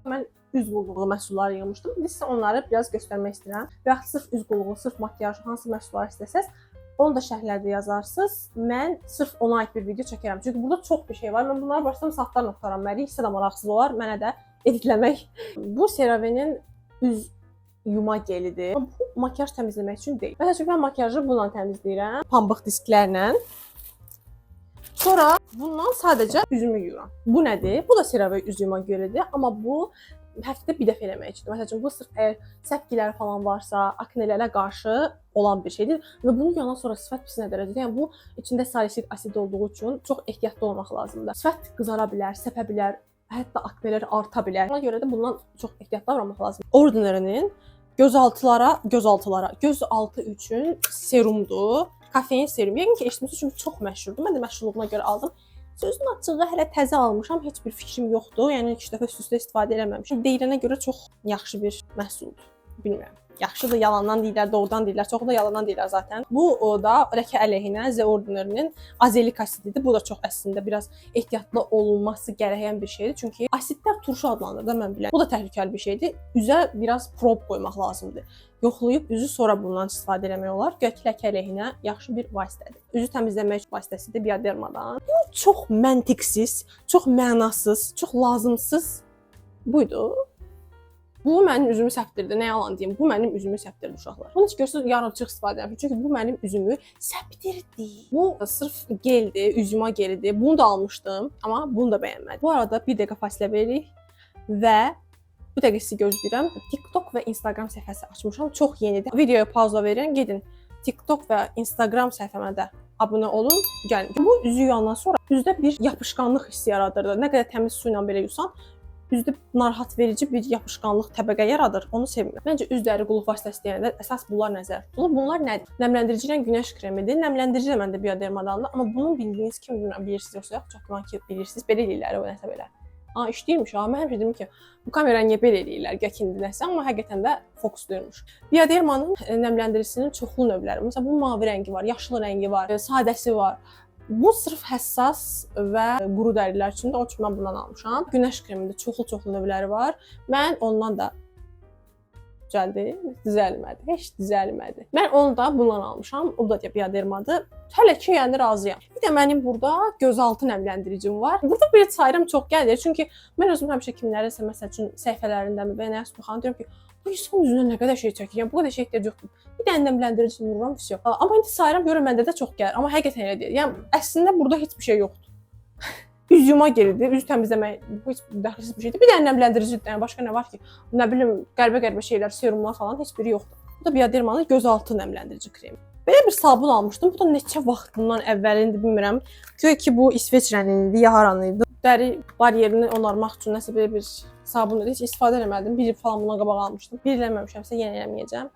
Mən üz qulluğu məhsulları yığmışdım. İndi sizə onları biraz göstərmək istəyirəm. Və yaxud sırf üz qulluğu, sırf makiyaj, hansı məhsulları istəsəz, onu da şərhlərdə yazarsınız. Mən sırf ona aid bir video çəkərəm. Çünki burada çox bir şey var. Mən bunları başlasam saatlarla qurtaram. Mənim sizə də maraqsız olar, mənə də editləmək. Bu CeraVe-nin üz yuma gelidir. Bu makiyaj təmizləmək üçün deyil. Məsəl üçün mən makiyajı bununla təmizləyirəm, pambıq disklərlə. Sonra bundan sadəcə üzümü yuyuram. Bu nədir? Bu da CeraVe üz yuma gelidir, amma bu həftədə bir dəfə eləmək üçündür. Məsəl üçün bu sırf əgər səpgilər falan varsa, aknelərə qarşı olan bir şeydir və bunu yuyandan sonra sifət pis nə dərəcədə? Yəni bu içində salisilik asid olduğu üçün çox ehtiyatlı olmaq lazımdır. Sifət qızara bilər, səpə bilər, hətta aknelər arta bilər. Ona görə də bundan çox ehtiyatlı davranmaq lazımdır. Ordinary'nin gözaltı üçün serumdur. Kofein serum. Yəqin ki, eşitmisiniz çünki çox məşhurdur. Mən də məşhurluğuna görə aldım. Sözün açığı hələ təzə almışam, heç bir fikrim yoxdur. Yəni ilk dəfə üst-üstə istifadə eləməmişəm. Deyilənə görə çox yaxşı bir məhsuldur. Bilmirəm. Yaxşıdır, yalandan deyirlər, doğrudan deyirlər. Çoxu da yalandan deyirlər zaten. Bu o da ləkə əleyhinə The Ordinary'nin azelik asididir. Bu da çox əslində biraz ehtiyatlı olunması gərəkən bir şeydir. Çünki asidlər turşu adlanır da, mən bilən. Bu da təhlükəli bir şeydir. Üzə biraz prob qoymaq lazımdır. Yoxlayıb üzü sonra bundan istifadə eləmək olar. Güya ki, ləkə əleyhinə yaxşı bir vasitədir. Üzü təmizləmək vasitəsidir Biodermadan. Bu çox məntiqsiz, çox mənasız, çox lazımsız buydu. Bu mənim üzümü səpdirdi. Nə yalan deyim, bu mənim üzümü səpdirdi, uşaqlar. Bunu heç görürsüz yarımçıq istifadə etmişəm. Çünki bu mənim üzümü səpdirdi. Bu sırf geldir, üz yuma gelidir. Bunu da almışdım, amma bunu da bəyənmədim. Bu arada bir dəqiqə fasilə veririk və bu dəqiqə sizi gözləyirəm. TikTok və Instagram səhifəsi açmışam. Çox yenidir. Videoya pauza verin, gedin TikTok və Instagram səhifəmə də abunə olun, gəlin. Bu üzü yuyandan sonra üzdə bir yapışqanlıq hissi yaradırdı. Nə qədər təmiz su ilə belə yusan, üzdə narahat verici bir yapışqanlıq təbəqə yaradır. Onu sevmirəm. Məncə üz, dəri qulluq vasitəsi deyəndə əsas bunlar nəzərdə tutulur. Bunlar nədir? Nəmləndirici ilə günəş kremidir. Nəmləndirici də məndə Biodermadandır, amma bunu bildiyiniz kimi bilmirəm, bilirsiniz yoxsa yox. Çox güman ki, bilirsiniz. Belə eləyirlər o nəsə belə. Aa, işləyirmiş ha. Mən həmişə deyirəm ki, bu kamera niyə belə eləyirlər, gəkindi nəsə, amma həqiqətən də fokuslayırmış. Biodermanın nəmləndiricisinin çoxlu növləri. Məsələn, bunun mavi rəngi var, yaşıl rəngi var, sadəsi var. Bu sırf həssas və quru dərilər üçündür. Onun üçün mən bundan almışam. Günəş kremində çoxlu-çoxlu növləri var. Mən ondan da düzəldi, düzəlmədi. Heç düzəlmədi. Mən onu da bundan almışam. O da Biodermadır. Hələ ki, yəni razıyam. Bir də mənim burada gözaltı nəmləndiricim var. Burada bir sayıram çox gəlir. Çünki mən özüm həmişə kimlərinsə, məsəl üçün səhifələrindəmi və nə baxan deyirəm ki, bu insan üzünə nə qədər şey çəkir. Yəni bu qədər şey ehtiyac yoxdur. Bir dənə nəmləndirici vururam, vəsə. Amma indi sayıram, görürəm məndə də çox gəlir. Amma həqiqətən elə deyil. Yəni əslində burada heç bir şey yoxdur. Üz yuma gelidir, üz təmizləmək bu heç dəxilsiz bir şeydir. Bir dənə nəmləndirici, yəni başqa nə var ki? Nə bilim, qəribə-qəribə şeylər, serumlar falan heç biri yoxdur. Bu da Biodermanın gözaltı nəmləndirici kremi. Belə bir sabun almışdım. Bu da neçə vaxt bundan əvvəlindi bilmirəm. Güya ki bu İsveçrənin idi, ya haranın idi. Dəri baryerini onarmaq üçün nəsə belə bir sabun idi. Heç istifadə eləmədim. Bir il falan bundan qabaq almışdım. Bir eləməmişəmsə yenə eləməyəcəm.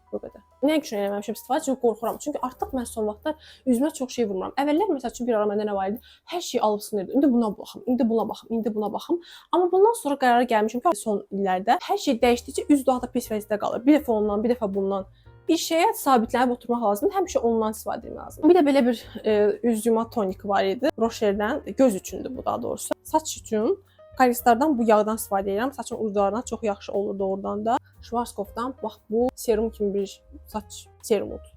Bu qədər. Nə üçün eləməmişəm istifadə? Çünki qorxuram. Çünki artıq mən son vaxtlar üzümə çox şey vurmuram. Əvvəllər məsəl üçün bir ara məndə nə var idi? Hər şeyi alıb sınırdım. İndi buna baxım, indi buna baxım, indi buna baxım. Amma bundan sonra qərara gəlmişim ki, son illərdə hər şey dəyişdikcə üz daha da pis vəziyyətdə qalır. Bir dəfə ondan, bir dəfə bundan. Bir şeyə sabitlənib oturmaq lazımdır. Həmişə ondan istifadə etmək lazımdır. Bir də belə bir üz yuma toniki var idi. Rocher'dən, göz üçündür bu daha doğrusu. Saç üçün Kalistardan bu yağdan istifadə edirəm. Saçın uclarına çox yaxşı olur doğrudan da. Schwarzkopfdan bax bu serum kimi bir saç serumudur.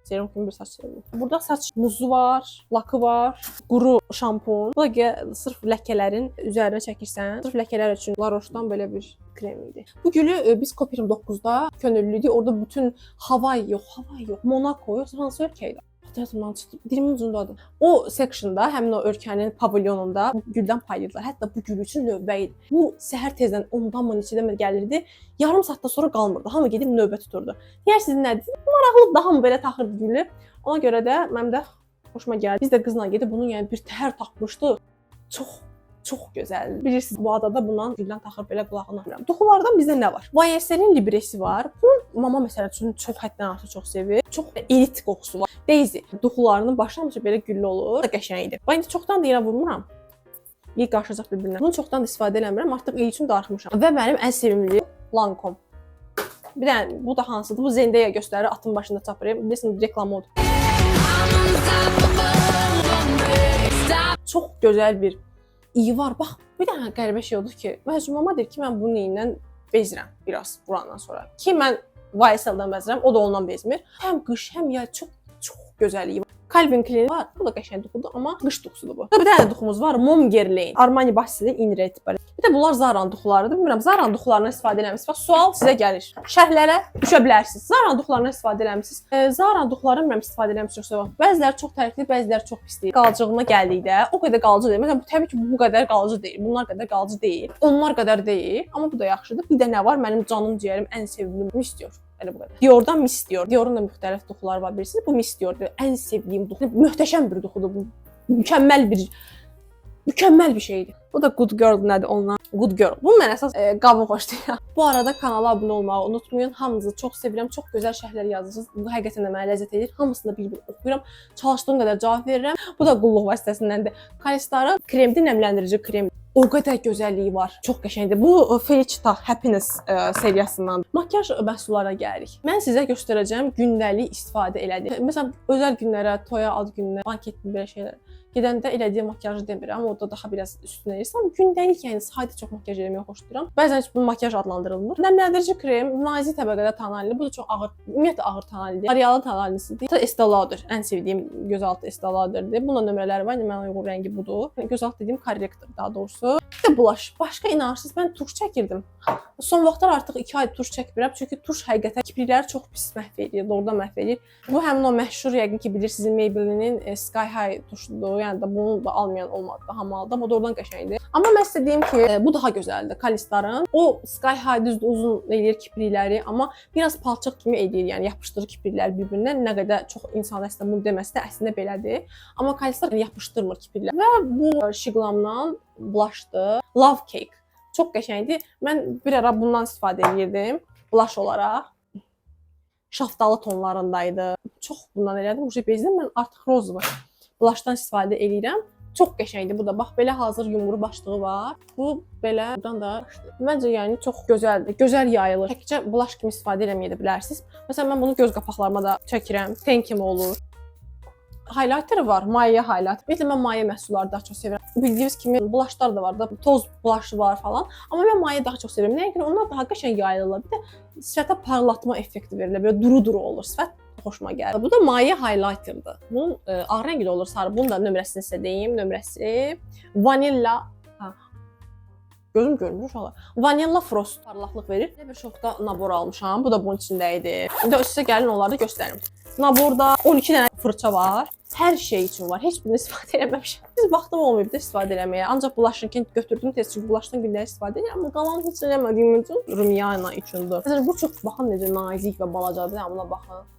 Serum kimi bir saç serumu. Burada saç muzu var, lakı var, quru şampun. Bu da sırf ləkələrin üzərinə çəkirsən. Sırf ləkələr üçün La Roche-dan belə bir krem idi. Bu gülü biz COP29-da könüllü idik. Orada bütün Hawaii yox, Hawaii yox, Monaco yox, hansı ölkə idi? Yadımdan çıxdı. Dilimin ucundadır. O sectionda, həmin o ölkənin pavilyonunda bu güldən paylayırdılar. Hətta bu gül üçün növbə idi. Bu səhər tezdən 10-dan mı neçədən mi gəlirdi? Yarım saatdan sonra qalmırdı. Hamı gedib növbə tuturdu. Deyərsiniz nədir? Maraqlı da, hamı belə taxırdı gülü. Ona görə də mənim də xoşuma gəldi. Biz də qızla gedib bunun yəni bir təhər taxmışdıq. Çox çox gözəldir. Bilirsiniz, bu adada bundan güldən taxır belə qulağına. Duxulardan bizdə nə var? YSL-in Libresi var. Bunu mama məsəl üçün çox həddən artıq çox sevir. Çox elit qoxusu var. Daisy duxularının başı həmişə belə güllü olur. Qəşəng idi. Bax indi çoxdan da yerə vurmuram. İyi qarışacaq bir-birinə. Bunu çoxdan da istifadə eləmirəm. Artıq iyi üçün darıxmışam. Və mənim ən sevimli Lancome. Bir dənə bu da hansıdır? Bu Zendaya göstərir, atın başında çapır. Bilirsiniz, reklamı odur. Çox gözəl bir İyi var. Bax, bir dənə qəribə şey oldu ki, mama deyir ki, mən bu neyindən bezirəm biraz burandan sonra. Ki mən YSL-dan bezirəm, o da ondan bezmir. Həm qış, həm yay çox çox gözəl iyi var. Calvin Klein var. Bu da qəşəng duxudur, amma qış duxusudur bu. Bir dənə duxumuz var. Mom Guerlain. Armani Bastille In Red. Bir də bunlar Zara-nın duxularıdır. Bilmirəm, Zara-nın duxularından istifadə eləmisiniz. Bax, sual sizə gəlir. Şərhlərə düşə bilərsiniz. Zara-nın duxularından istifadə eləmisiniz. Zara-nın duxularını bilmirəm istifadə eləmisiniz yoxsa yox. Bəziləri çox tərifli, bəziləri çox pisdir. Qalıcılığına gəldikdə o qədər qalıcı deyil. Məsələn, bu təbii ki, bu qədər qalıcı deyil. Bunlar qədər qalıcı deyil. Onlar qədər deyil, amma bu da yaxşıdır. Bir də nə var? Mənim canım, ciyərim, ən sevimli Miss Dior. Elə bu qədər. Dior'dan Miss Dior. Dior'un da müxtəlif duxuları var bilirsiniz. Bu Miss Dior'dur. Ən sevdiyim duxu. Möhtəşəm bir duxudur bu. Mükəmməl bir şeydir. Bu da Good Girl nədir ondan? Good Girl. Bu mən əsas qabı xoşlayıram. Bu arada kanala abunə olmağı unutmayın. Hamınızı çox sevirəm. Çox gözəl şərhlər yazırsınız. Bu həqiqətən də mənə ləzzət edir. Hamısını bir-bir oxuyuram. Çalışdığım qədər cavab verirəm. Bu da qulluq vasitəsindəndir. Kalistarın kremdir, nəmləndirici krem. O qədər gözəlliyi var. Çox qəşəngdir. Bu Felicita Happiness seriyasından. Makyaj məhsullarına gəlirik. Mən sizə göstərəcəm gündəlik istifadə elədiyim. Məsələn, özəl günlərə, toya, ad gününə, banket belə şeylər gedəndə elədiyim makyajı demirəm. Orada daha biraz üstünə eləyirsən. Gündəlik, yəni sadə çox makyaj eləməyi xoşlayıram. Bəzən heç bu makyaj adlandırılmır. Nəmləndirici krem, nazik təbəqədə tonalli. Bu da çox ağır, ümumiyyətlə ağır tonallidir. L'Oreal tonallisidir. Estee Lauder ən sevdiyim gözaltı Estee Lauder'dir. Bunun da nömrələri var. İndi mənə uyğun rəngi budur. Gözaltı dediyim korrektor daha doğrusu. Bir də blush. Başqa inanırsınız, mən tuş çəkirdim. Son vaxtlar artıq 2 ay tuş çəkmirəm. Çünki tuş həqiqətən kiprikləri çox pis məhv eləyir, doğrudan məhv eləyir. Bu həmin o məşhur, yəqin ki bilirsiniz, Maybelline-in Sky High tuşudur. Yəni də bunu da almayan olmadı da hamı aldı, amma doğrudan qəşəngdir. Amma mən sizə deyim ki, bu daha gözəldir Kalistarın. O Sky High düzdür, uzun eləyir kiprikləri, amma biraz palçıq kimi eləyir, yəni yapışdırır kiprikləri bir-birinə. Nə qədər çox insan əslində bunu deməsə də əslində belədir. Amma Kalistar yapışdırmır kiprikləri. Və bu Sheglamdan blushdır. Love Cake. Çox qəşəngdir. Mən bir ara bundan istifadə edirdim blush olaraq. Şaftalı tonlarındaydı. Çox bundan elədim. Uje bezdim. Mən artıq rozovый blushdan istifadə eləyirəm. Çox qəşəngdir bu da. Bax, belə hazır yumru başlığı var. Bu belə buradan da məncə yəni çox gözəldir. Gözəl yayılır. Təkcə blush kimi istifadə eləməyə də bilərsiniz. Məsələn, mən bunu göz qapaqlarıma da çəkirəm. Ten kimi olur. Highlighter var, maye highlighter. Ümumiyyətlə mən maye məhsulları daha çox sevirəm. Bildiyiniz kimi blushlar da var da, toz blush var falan. Amma mən maye daha çox sevirəm. Nəyə görə? Onlar daha qəşəng yayılırlar. Bir də sifətə parlatma effekti verirlər. Belə duru-duru olur sifət. Xoşuma gəldi. Bu da maye highlighterdır. Bunun ağ rəngi də olur, sarı. Bunun da nömrəsini sizə deyim. Nömrəsi Vanilla. Ha. Gözüm görmür uşaqlar. Vanilla Frost parlaqlıq verir. Belə bir şoxda nabor almışam. Bu da bunun içində idi. İndi sizə gəlin onları da göstərim. Naborda 12 dənə fırça var. Hər şey üçün var. Heç birini istifadə eləməmişəm. Biz vaxtım olmayıb da istifadə eləməyə. Ancaq blush'ınkini götürdüm tez, çünki blush'dan gündəlik istifadə edirəm. Amma qalan heç eləmədiyim üçün rumyana üçündür. Məsələn, bu çox, baxın necə nazik və balacadır. Yəni buna baxın.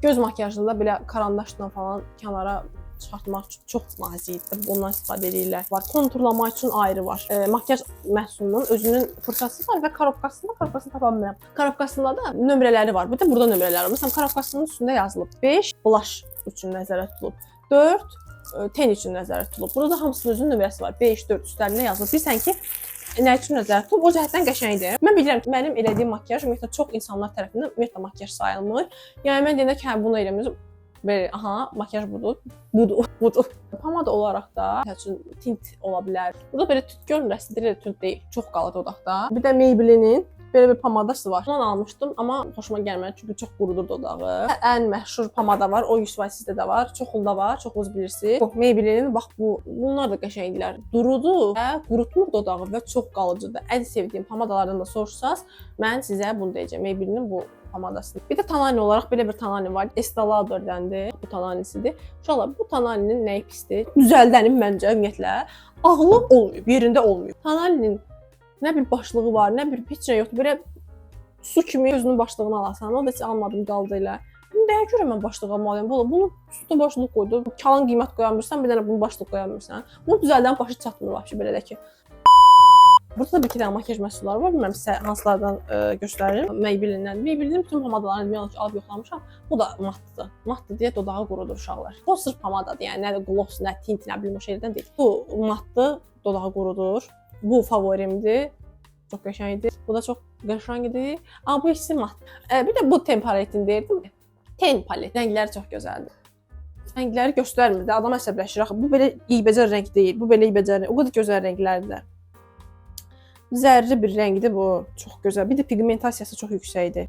Göz makyajında belə karandaşla falan kənara çıxartmaq üçün çox nazikdir. Ondan istifadə edirlər. Var. Konturlama üçün ayrı var. Makyaj məhsulunun özünün fırçası var və korobkasında, korobkasını tapa bilmirəm. Korobkasında da nömrələri var. Bir də burada nömrələri var. Məsələn, korobkasının üstündə yazılıb 5 blush üçün nəzərdə tutulub. 4 ten üçün nəzərdə tutulub. Burada da hamısının özünün nömrəsi var. 5, 4 üstlərində yazılıb. Bilirsən ki, nə üçün nəzərdə tutulub? O cəhətdən qəşəngdir. Mən bilirəm ki, mənim elədiyim makyaj ümumiyyətlə çox insanlar tərəfindən ümumiyyətlə makyaj sayılmır. Yəni mən deyəndə ki, hə, bunu eləmirəm. Belə, aha, makyaj budur, budur, budur. Pomada olaraq da, məsəl üçün, tint ola bilər. Burada belə tünd görünür, əslində elə tünd deyil. Çox qalır dodaqda. Bir də Maybelline-in belə bir pomadası var. Ondan almışdım, amma xoşuma gəlmədi çünki çox qurudur dodağı. Ən məşhur pomada var. O 100% sizdə də var. Çoxunda var. Çoxunuz bilirsiniz. Bu Maybelline-in bax bu, bunlar da qəşəngdirlər. Durudur və qurutmur dodağı və çox qalıcıdır. Ən sevdiyim pomadalardan da soruşsaz, mən sizə bunu deyəcəm. Maybelline-in bu pomadasını. Bir də tonali olaraq belə bir tonali var. Estee Lauder'dəndir. Bu tonalisidir. Uşaqlar, bu tonalinin nəyi pisdir? Düzəldənin məncə ümumiyyətlə ağlı olmayıb, yerində olmayıb. Tonalinin nə bir başlığı var, nə bir heç nə yoxdur. Belə su kimi özünün başlığını alasan, o da heç almadım, qaldı elə. Bunu nəyə görə mən başlıq almalıyam? Bunu üstünə başlıq qoydu. Kalan qiymət qoya bilmirsən, bir dənə bunu başlıq qoya bilmirsən. Bunu düzəldən başı çatmır vəbşi belə də ki. Burada da bir iki dənə makyaj məhsulları var. Bilmirəm sizə hansılardan göstərim. Maybelline-dən. Maybelline-in bütün pomadalarını demək olar ki, alıb yoxlamışam. Bu da matdır. Matdır deyə dodağı qurudur uşaqlar. Bu sırf pomadadır. Yəni nə də gloss, nə tint, nə bilim o şeylərdən deyil. Bu matdır, dodağı qurudur. Bu favorimdir. Çox qəşəngdir. Bu da çox qəşəngdir. Amma bu ikisi mat. Bir də bu ten paletini deyirdim. Ten palet. Rəngləri çox gözəldir. Rəngləri göstərmir də, adam əsəbləşir axı. Bu belə eybəcər rəng deyil. Bu belə eybəcər rəng. O qədər gözəl rənglərdir. Zərli bir rəngdir bu. Çox gözəl. Bir də piqmentasiyası çox yüksəkdir.